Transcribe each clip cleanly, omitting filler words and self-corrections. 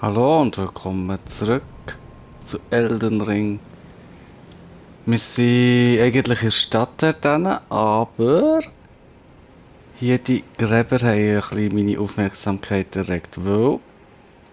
Hallo und willkommen zurück zu Elden Ring. Wir sind eigentlich in der Stadt dort hinten, aber hier die Gräber haben ein bisschen meine Aufmerksamkeit erregt, weil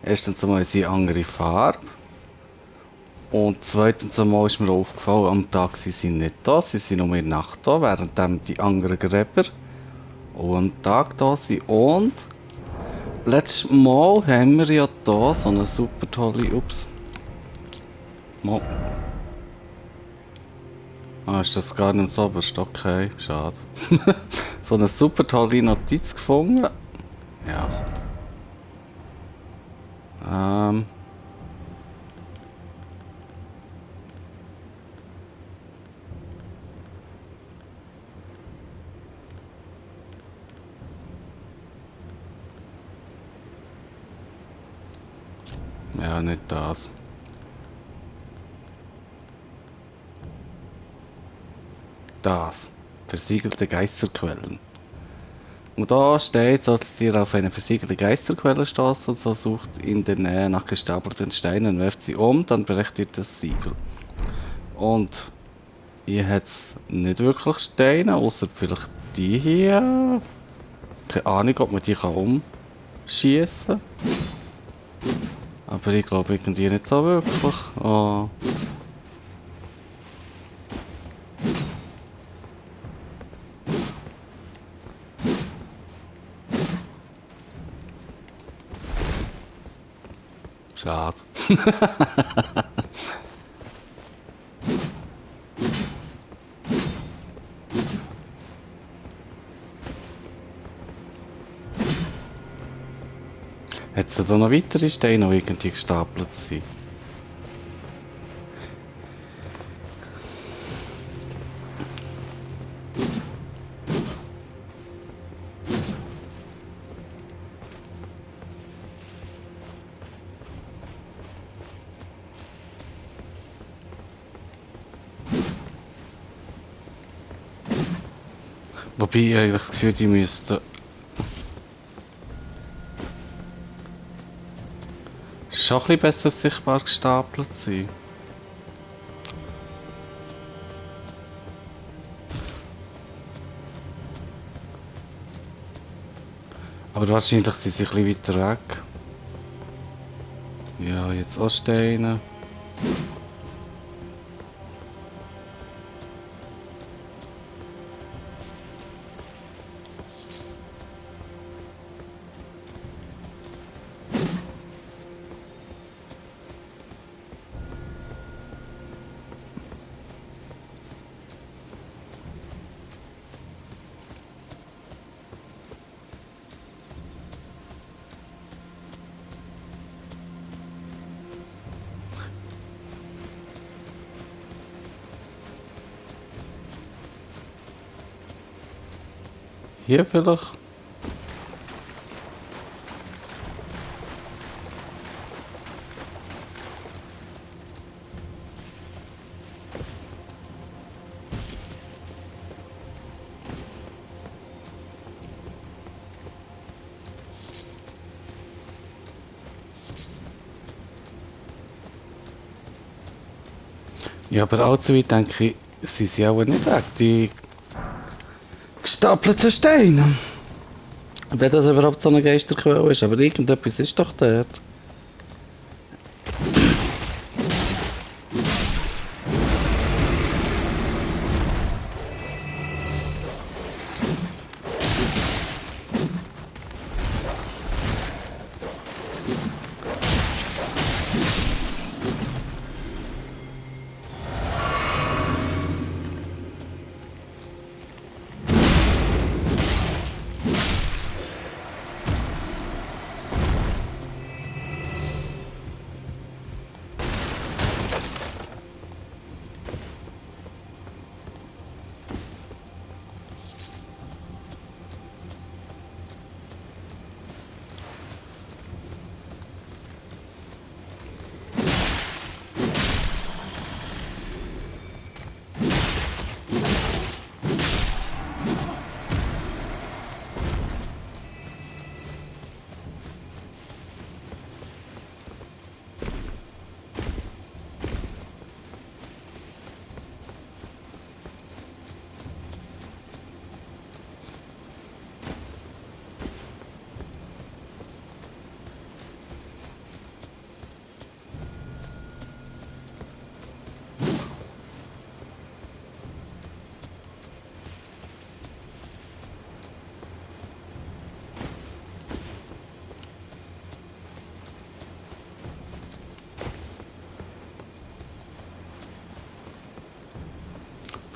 erstens einmal sind sie andere Farbe und zweitens einmal ist mir aufgefallen, am Tag sind sie nicht da, sie sind nur in der Nacht da, während die anderen Gräber auch am Tag da sind. Und letztes Mal haben wir ja da so eine super tolle, Mal. Ah, ist das gar nicht so oberst? Okay, schade. So eine super tolle Notiz gefunden. Ja. Ähm. Ja, nicht das. Das. Versiegelte Geisterquellen. Und da steht, solltet ihr auf eine versiegelte Geisterquelle stoßen, so sucht in der Nähe nach gestapelten Steinen und werft sie um, dann berechtigt das Siegel. Und hier hat es nicht wirklich Steine, außer vielleicht die hier. Keine Ahnung, ob man die umschießen kann. Aber ich glaube irgendwie nicht so wirklich. Oh. Schade. Hat es da noch weitere Steine, die irgendwie gestapelt sind? Wobei ich eigentlich das Gefühl, die müssten schon ein bisschen besser sichtbar gestapelt sein. Aber wahrscheinlich sind sie ein bisschen weiter weg. Ja, jetzt auch Steine. Hier vielleicht? Ja, aber allzu weit denke ich, sind sie auch nicht weg, die gestapelten Steine. Wenn das überhaupt so eine Geisterquelle ist, aber irgendetwas ist doch dort.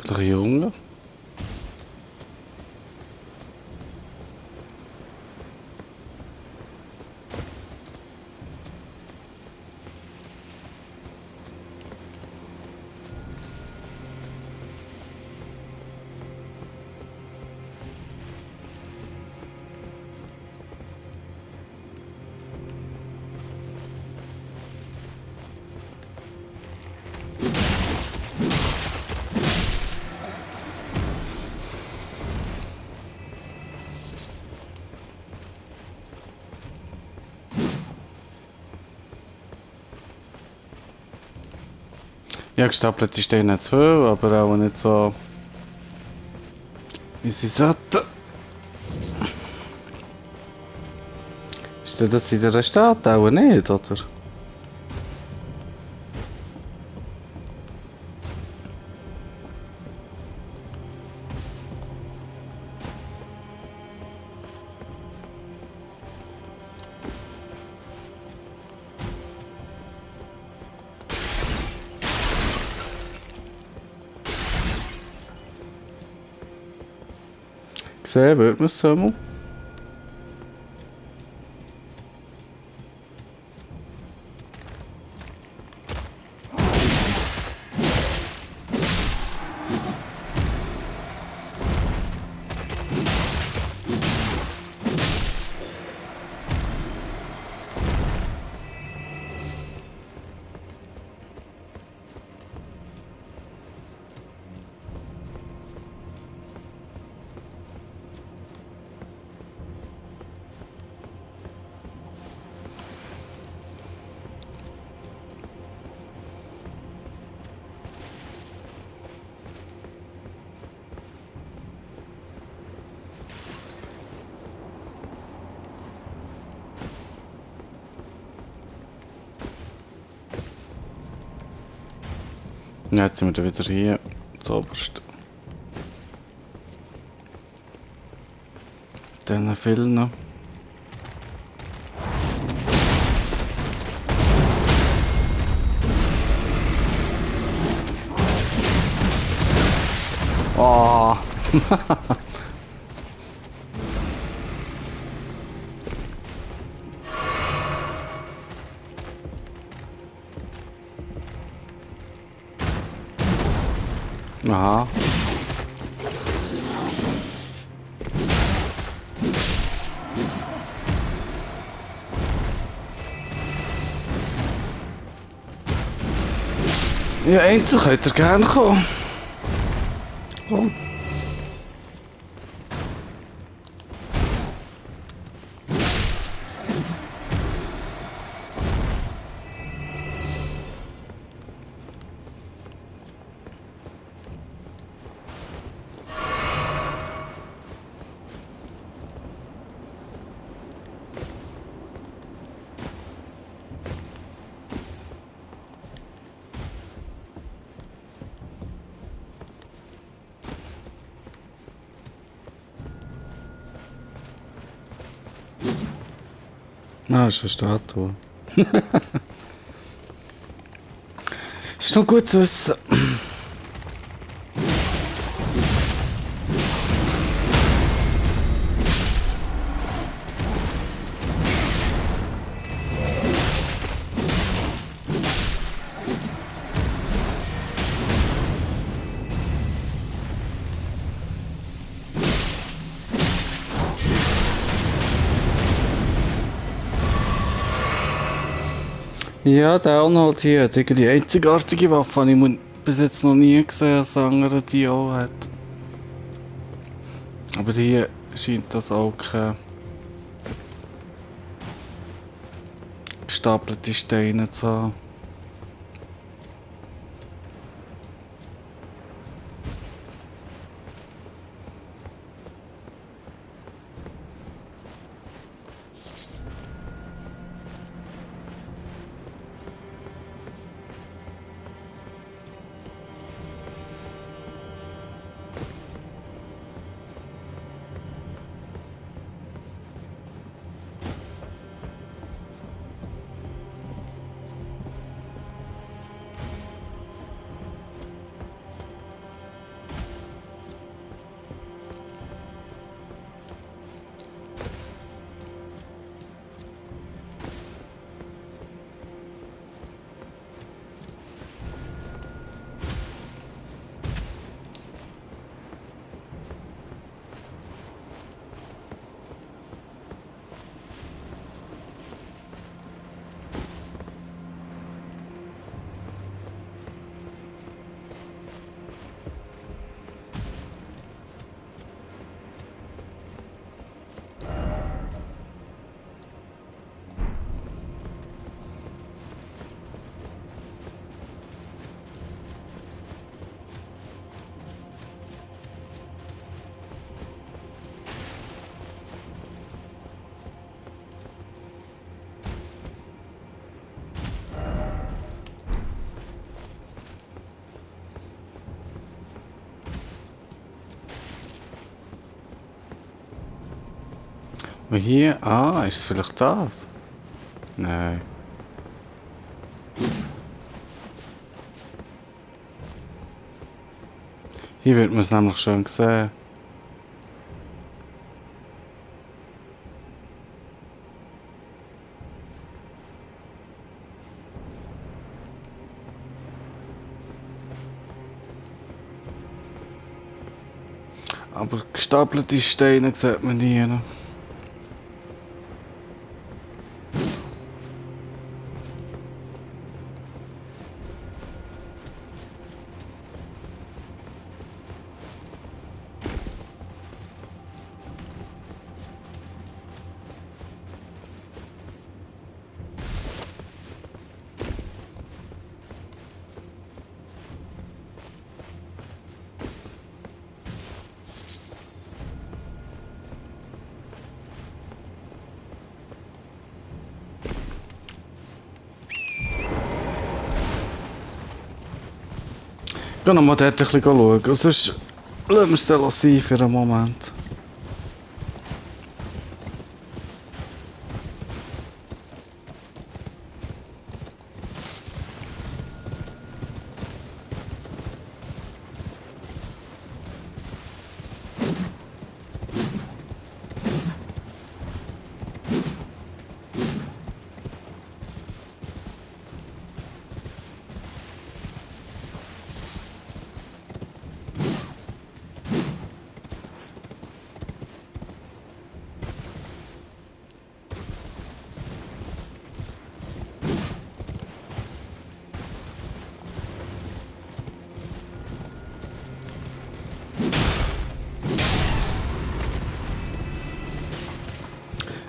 Der Junge. Ja, gestapelte Steine zu viel, aber auch nicht so, wie sie sollten. Ist das in der Stadt auch nicht, oder? Gesehen wird man es einmal. Ja, jetzt sind wir wieder hier, zuoberst. Dann fehlen noch. Oh. Aha. Ja, Einzel könnt ihr gerne kommen. Komm. Ah, ist eine Statue. Ist noch gut zu wissen. Ja, der Arnold hier hat irgendwie die einzigartige Waffe, die ich bis jetzt noch nie gesehen habe, dass andere die auch hat. Aber hier scheint das auch keine gestapelte Steine zu haben. Und hier, ah, ist es vielleicht das? Nein. Hier wird man es nämlich schön sehen. Aber gestapelte Steine sieht man nie. Ne? Geh noch mal dort ein bisschen schauen. Sonst lassen wir es dann sein für einen Moment.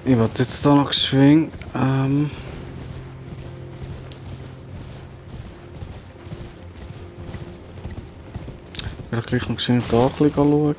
Ich werde jetzt da noch geschwind. Ich werde gleich noch geschwind da ein bisschen schauen.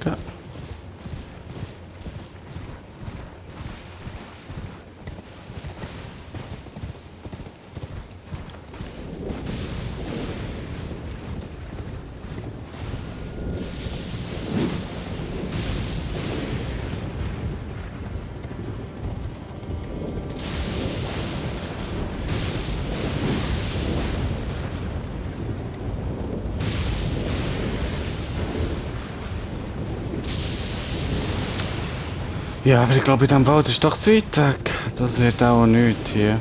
Ja, aber ich glaube, in diesem Wald ist doch zu weit weg. Das wird auch nichts hier.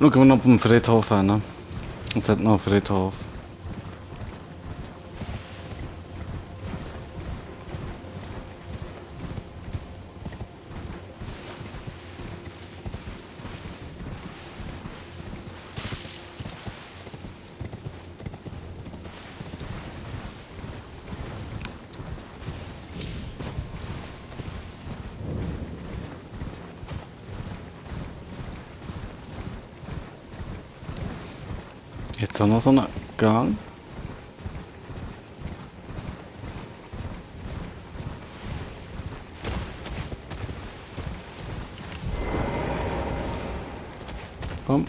Schauen wir noch auf dem Friedhof hin. Es hat noch einen Friedhof. Jetzt haben wir so einen Gang. Komm.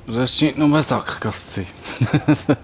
Das scheint nur eine Sackgasse zu sein.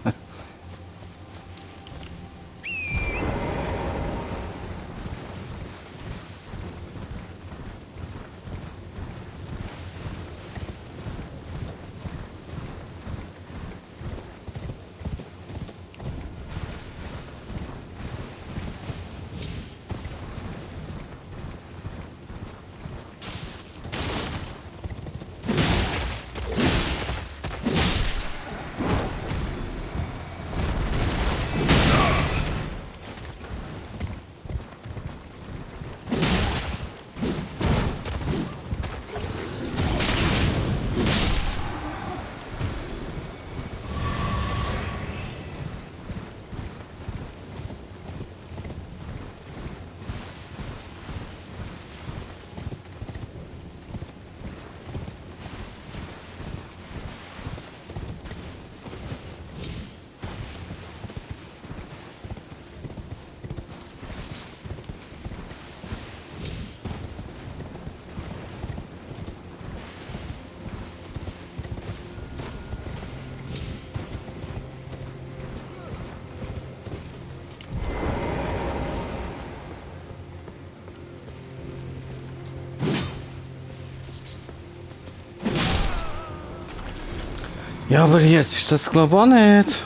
Ja, aber jetzt ist das glaube ich auch nicht.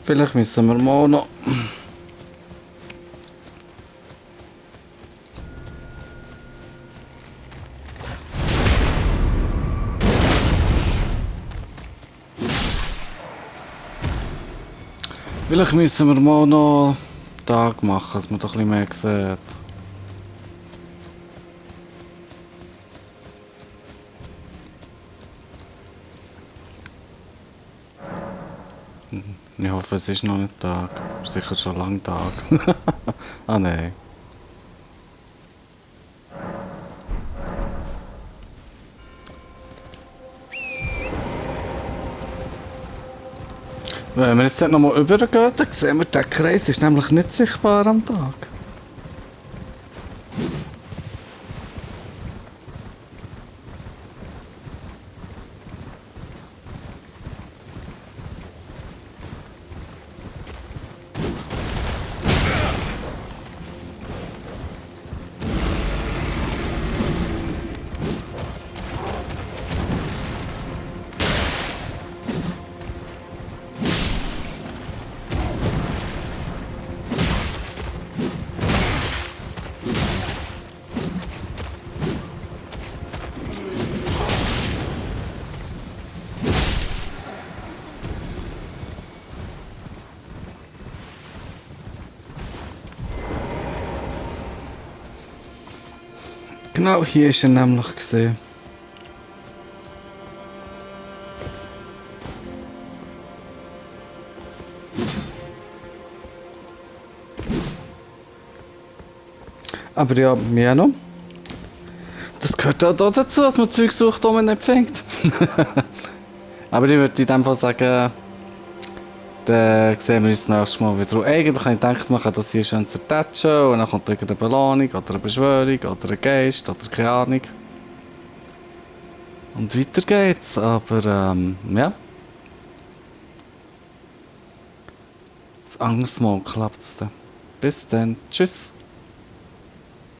Vielleicht müssen wir mal noch. Vielleicht müssen wir mal noch Tag machen, dass man doch ein bisschen mehr sieht. Ich hoffe, es ist noch nicht Tag. Sicher schon lang Tag. Ah nein. Wenn wir jetzt noch mal übergehen, dann sehen wir, der Kreis ist nämlich nicht sichtbar am Tag. Genau hier ist er nämlich gesehen. Aber ja, mehr noch. Das gehört auch dazu, dass man Zeug sucht, das man nicht findet. Aber ich würde in dem Fall sagen, dann sehen wir uns das nächste Mal wieder. Eigentlich habe ich gedacht, man kann das hier schön zertatschen und dann kommt irgendeine Belohnung oder eine Beschwörung oder ein Geist oder keine Ahnung. Und weiter geht's, aber ja. Das anderes Mal klappt's dann. Bis dann, tschüss.